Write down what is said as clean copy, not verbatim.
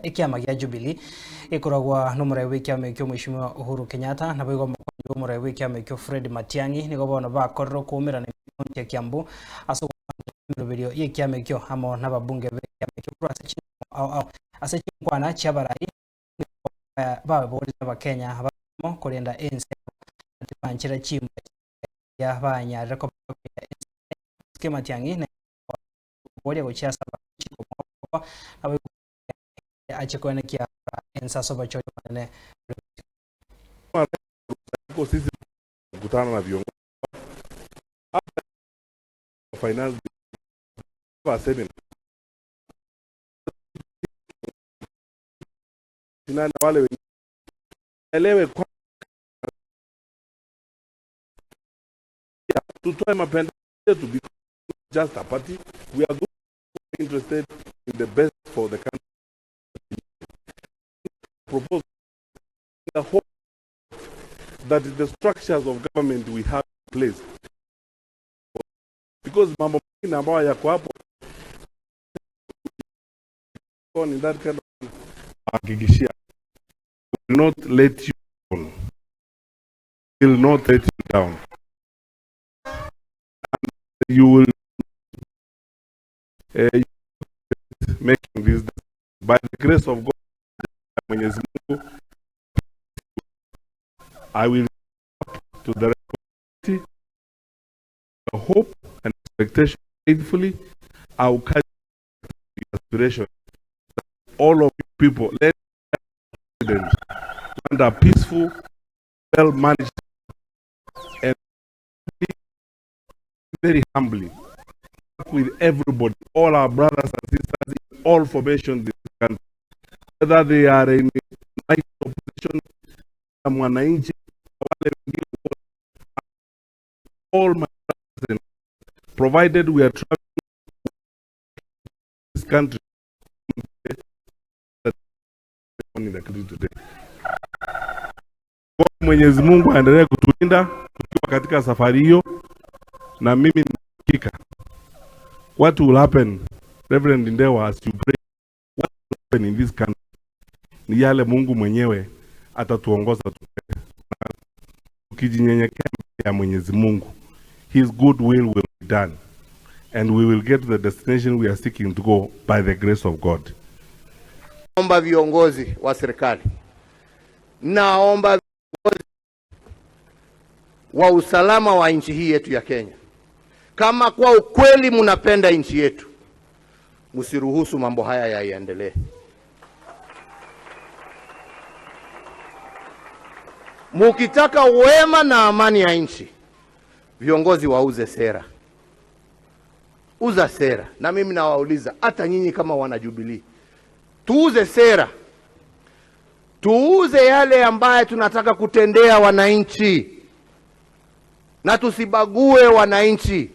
Ekiama gia Jubilee ikoragwa n'omorai bwa ekiama ekio Mheshimiwa Uhuru Kenyatta nabo igo omokonyi bwa omorai bwa ekiama ekio Fred Matiang'i nigo bono bakorire okoumerana ime ya Kiambu ase ogokwanera emeroberio ya ekiama ekio amo na ababunge ba ekiama ekio korwa ase chinsemo ao ao ase chinkwana chi'abarai nigo baborire abakenya abamo korenda ense yabo na tibanchera chimbwa chiria banyarire koba bakoira ense Mosike Matiang'i nere okoboria gochia ase abanchi komoa nabo ache koenekia ense ase obochori obonene bore bosio. Sisi kukutana na viongozi hapa finance bill seminar na wale wengine elewe kwa tutoe mapendekezo yetu because just a party, we are interested in the best for the country. Propose the hope that the structures of government we have in place, because mambo mengine ambayo yako hapo in that kind of hakikishia will not let you down, will not let you down, and you will making this by the grace of God. Mwenyezi Mungu, I will up to the responsibility, the hope and expectation faithfully. I will carry the aspiration. All of you people, let president want a peaceful, well managed, and very humbly work with everybody, all our brothers and sisters in all formations in this country, whether they are in united opposition, mwananchi, wale wengine, all my brothers and provided we are traveling this country in the country today. Mwenyezi Mungu aendelee kutulinda tukiwa katika safari hiyo, na mimi nina hakika what will happen, Reverend Ndewa, as you pray, what will happen in this country ni yale Mungu mwenyewe atatuongoza tu. Tukijinyenyekea mbele ya Mwenyezi Mungu, His good will be done and we will get to the destination we are seeking to go by the grace of God. Naomba viongozi wa serikali, naomba viongozi wa usalama wa nchi hii yetu ya Kenya, kama kwa ukweli mnapenda nchi yetu, msiruhusu mambo haya yaendelee. Mukitaka wema na amani ya nchi, viongozi wauze sera, uza sera. Na mimi nawauliza hata nyinyi kama wana Jubilee, tuuze sera, tuuze yale ambaye tunataka kutendea wananchi, na tusibague wananchi.